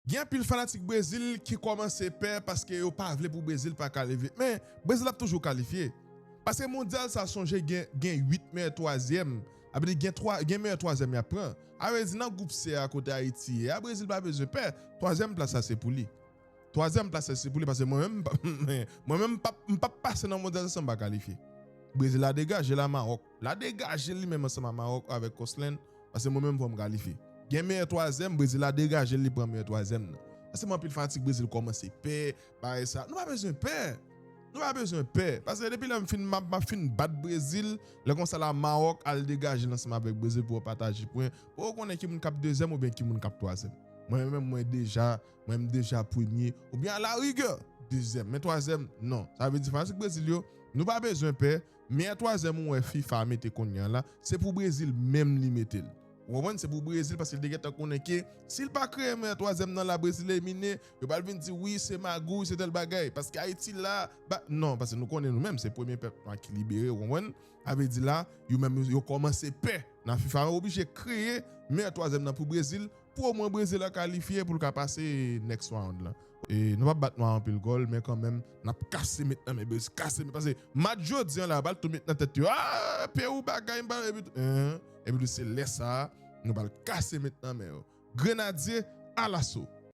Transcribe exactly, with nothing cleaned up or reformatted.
Gen anpil fanatik Brezil ki kòmanse pè paske yo pa vle pou Brezil pa kalifye. Men, Brezil ap toujou kalifye. Paske mondyal sa, sonje, gen, gen uit meyè twazyèm. Sa vle di gen twa, gen meyè twazyèm y ap pran. Sa vle di nan gwoup C a kote Ayiti ye a, Brezil pa bezwen pè. Twazyèm plas la se pou li. Twazyèm plas la se pou li paske mwen menm, mwen menm m p ap, m p ap pase nan mondyal sa san m pa kalifye. Brezil la degaje la Mawòk. La degaje li menm ansanm a Mawòk avèk Kòslenn. Paske mwen menm fò m kalifye. Gen meyè twazyèm, Brezil la degaje li pran meyè twazyèm nan. Paske mwen anpil fanatik Brezil kòmanse pè, bagay sa. Nou pa bezwen pè. Nou pa bezwen pè. Paske depi lè m fin, m ap, m ap fin bat Brezil, lè konsa la Mawòk al degaje l ansanm avèk Brezil pou yo pataje pwen. Pou yo konnen ki moun k ap dezyèm oubyen ki moun k ap twazyèm. Mwen menm mwen deja, mwen m deja premye, oubyen a la rigè, dezyèm. Men twazyèm, non. Sa vle di fanatik Brezil yo, nou pa bezwen pè. Meyè twazyèm ou wè FIFA mete kounye a la, se pou Brezil menm li mete l. Ou konprann? Se pou Brezil paske li te gentan konnen ke si l pa kreye meyè twazyèm nan la, Brezil elimine, yo pral vin di wi, se magouy, se tèl bagay. Paske Ayiti la, ba, non, paske nou konnen nou menm, se premye pèp nwa ki libere, ou konprann? Sa vle di la, yo menm yo kòmanse pè nan FIFA, yo oblije kreye meyè twazyèm nan pou Brezil, pou omwen Brezil la kalifye pou l ka pase next round lan. E nou p ap bat nwa anpil gòl, men kanmenm, n ap kase met nan men Brezil, kase met, paske match jodi an la, yo pral tou met nan tèt yo, ah, Pewou bagay, m pral, epi, hein, epi se lè sa a, nou pral kase met nan men yo. Grenadye, alaso!